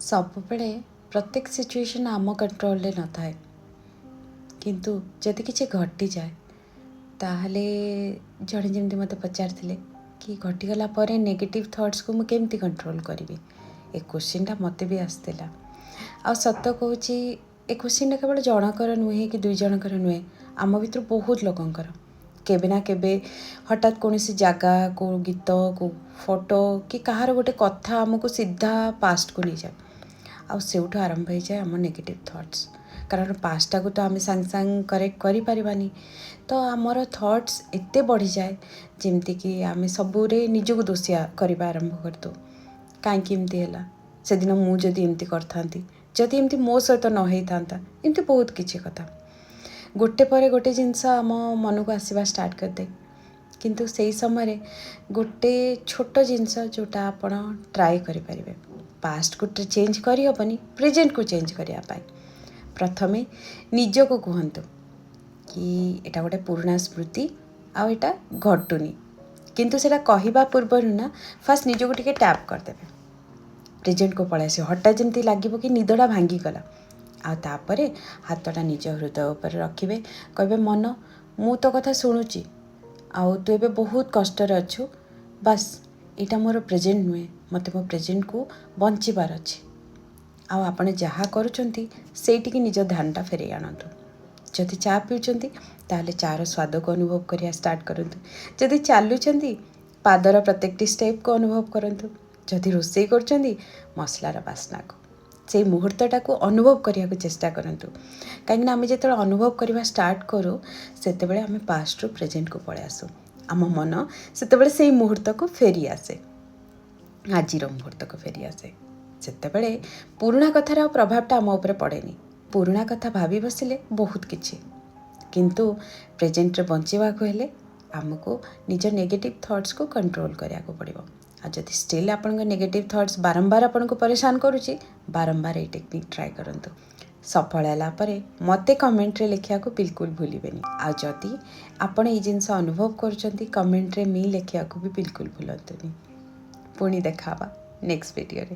ସବୁବେଳେ ପ୍ରତ୍ୟେକ ସିଚୁଏସନ୍ ଆମ କଣ୍ଟ୍ରୋଲରେ ନଥାଏ, କିନ୍ତୁ ଯଦି କିଛି ଘଟିଯାଏ, ତାହେଲେ ଜଣେ ଯେମିତି ମୋତେ ପଚାରିଥିଲେ କି ଘଟିଗଲା ପରେ ନେଗେଟିଭ୍ ଥଟ୍ସକୁ ମୁଁ କେମିତି କଣ୍ଟ୍ରୋଲ କରିବି। ଏ କୋଶ୍ଚିନ୍ଟା ମୋତେ ବି ଆସିଥିଲା। ଆଉ ସତ କହୁଛି, ଏ କୋଶ୍ଚିନ୍ଟା କେବଳ ଜଣଙ୍କର ନୁହେଁ କି ଦୁଇ ଜଣଙ୍କର ନୁହେଁ, ଆମ ଭିତରୁ ବହୁତ ଲୋକଙ୍କର। କେବେ ନା କେବେ ହଠାତ୍ କୌଣସି ଜାଗା, କେଉଁ ଗୀତ, କେଉଁ ଫଟୋ କି କାହାର ଗୋଟେ କଥା ଆମକୁ ସିଧା ପାଷ୍ଟକୁ ନେଇଯାଏ ଆଉ ସେଇଠୁ ଆରମ୍ଭ ହେଇଯାଏ ଆମ ନେଗେଟିଭ୍ ଥଟ୍ସ। କାରଣ ପାଷ୍ଟଟାକୁ ତ ଆମେ ସାଙ୍ଗେ ସାଙ୍ଗେ କରେକ୍ଟ କରିପାରିବାନି। ତ ଆମର ଥଟ୍ସ ଏତେ ବଢ଼ିଯାଏ, ଯେମିତିକି ଆମେ ସବୁରେ ନିଜକୁ ଦୋଷିଆ କରିବା ଆରମ୍ଭ କରିଦେଉ। କାହିଁକି ଏମିତି ହେଲା, ସେଦିନ ମୁଁ ଯଦି ଏମିତି କରିଥାନ୍ତି, ଯଦି ଏମିତି ମୋ ସହିତ ନ ହେଇଥାନ୍ତା, ଏମିତି ବହୁତ କିଛି କଥା ଗୋଟେ ପରେ ଗୋଟେ ଜିନିଷ ଆମ ମନକୁ ଆସିବା ଷ୍ଟାର୍ଟ କରିଦିଏ। କିନ୍ତୁ ସେଇ ସମୟରେ ଗୋଟେ ଛୋଟ ଜିନିଷ ଯେଉଁଟା ଆପଣ ଟ୍ରାଏ କରିପାରିବେ, ପାଷ୍ଟକୁ ଚେଞ୍ଜ କରିହେବନି, ପ୍ରେଜେଣ୍ଟକୁ ଚେଞ୍ଜ କରିବା ପାଇଁ ପ୍ରଥମେ ନିଜକୁ କୁହନ୍ତୁ କି ଏଇଟା ଗୋଟେ ପୁରୁଣା ସ୍ମୃତି ଆଉ ଏଇଟା ଘଟୁନି। କିନ୍ତୁ ସେଇଟା କହିବା ପୂର୍ବରୁ ନା ଫାର୍ଷ୍ଟ ନିଜକୁ ଟିକେ ଟ୍ୟାପ୍ କରିଦେବେ, ପ୍ରେଜେଣ୍ଟକୁ ପଳାଇ ଆସିବ। ହଠାତ୍ ଯେମିତି ଲାଗିବ କି ନିଦଟା ଭାଙ୍ଗିଗଲା। ଆଉ ତାପରେ ହାତଟା ନିଜ ହୃଦୟ ଉପରେ ରଖିବେ, କହିବେ, "ମନ, ମୁଁ ତୋ କଥା ଶୁଣୁଛି ଆଉ ତୁ ଏବେ ବହୁତ କଷ୍ଟରେ ଅଛୁ। ବାସ୍, ଏଇଟା ମୋର ପ୍ରେଜେଣ୍ଟ ନୁହେଁ। ମୋତେ ମୋ ପ୍ରେଜେଣ୍ଟକୁ ବଞ୍ଚିବାର ଅଛି।" ଆଉ ଆପଣ ଯାହା କରୁଛନ୍ତି, ସେଇଠିକି ନିଜ ଧ୍ୟାନଟା ଫେରେଇ ଆଣନ୍ତୁ। ଯଦି ଚା ପିଉଛନ୍ତି, ତାହେଲେ ଚାର ସ୍ୱାଦକୁ ଅନୁଭବ କରିବା ଷ୍ଟାର୍ଟ କରନ୍ତୁ। ଯଦି ଚାଲୁଛନ୍ତି, ପାଦର ପ୍ରତ୍ୟେକଟି ଷ୍ଟେପ୍କୁ ଅନୁଭବ କରନ୍ତୁ। ଯଦି ରୋଷେଇ କରୁଛନ୍ତି, ମସଲାର ବାସ୍ନାକୁ, ସେଇ ମୁହୂର୍ତ୍ତଟାକୁ ଅନୁଭବ କରିବାକୁ ଚେଷ୍ଟା କରନ୍ତୁ। କାହିଁକିନା ଆମେ ଯେତେବେଳେ ଅନୁଭବ କରିବା ଷ୍ଟାର୍ଟ କରୁ, ସେତେବେଳେ ଆମେ ପାଷ୍ଟରୁ ପ୍ରେଜେଣ୍ଟକୁ ପଳେଇ ଆସୁ। ଆମ ମନ ସେତେବେଳେ ସେଇ ମୁହୂର୍ତ୍ତକୁ ଫେରି ଆସେ, ଆଜିର ମୁହୂର୍ତ୍ତକୁ ଫେରି ଆସେ। ସେତେବେଳେ ପୁରୁଣା କଥାର ଆଉ ପ୍ରଭାବଟା ଆମ ଉପରେ ପଡ଼େନି। ପୁରୁଣା କଥା ଭାବି ବସିଲେ ବହୁତ କିଛି, କିନ୍ତୁ ପ୍ରେଜେଣ୍ଟରେ ବଞ୍ଚିବାକୁ ହେଲେ ଆମକୁ ନିଜ ନେଗେଟିଭ୍ ଥଟ୍ସକୁ କଣ୍ଟ୍ରୋଲ କରିବାକୁ ପଡ଼ିବ। ଆଉ ଯଦି ଷ୍ଟିଲ୍ ଆପଣଙ୍କ ନେଗେଟିଭ୍ ଥଟ୍ସ ବାରମ୍ବାର ଆପଣଙ୍କୁ ପରେଶାନ କରୁଛି, ବାରମ୍ବାର ଏଇ ଟେକ୍ନିକ୍ ଟ୍ରାଏ କରନ୍ତୁ। ସଫଳ ହେଲା ପରେ ମୋତେ କମେଣ୍ଟରେ ଲେଖିବାକୁ ବିଲକୁଲ ଭୁଲିବେନି। ଆଉ ଯଦି ଆପଣ ଏଇ ଜିନିଷ ଅନୁଭବ କରୁଛନ୍ତି, କମେଣ୍ଟରେ ମି ଲେଖିବାକୁ ବି ବିଲକୁଲ ଭୁଲନ୍ତୁନି। ପୁଣି ଦେଖା ହେବା ନେକ୍ସଟ ଭିଡ଼ିଓରେ।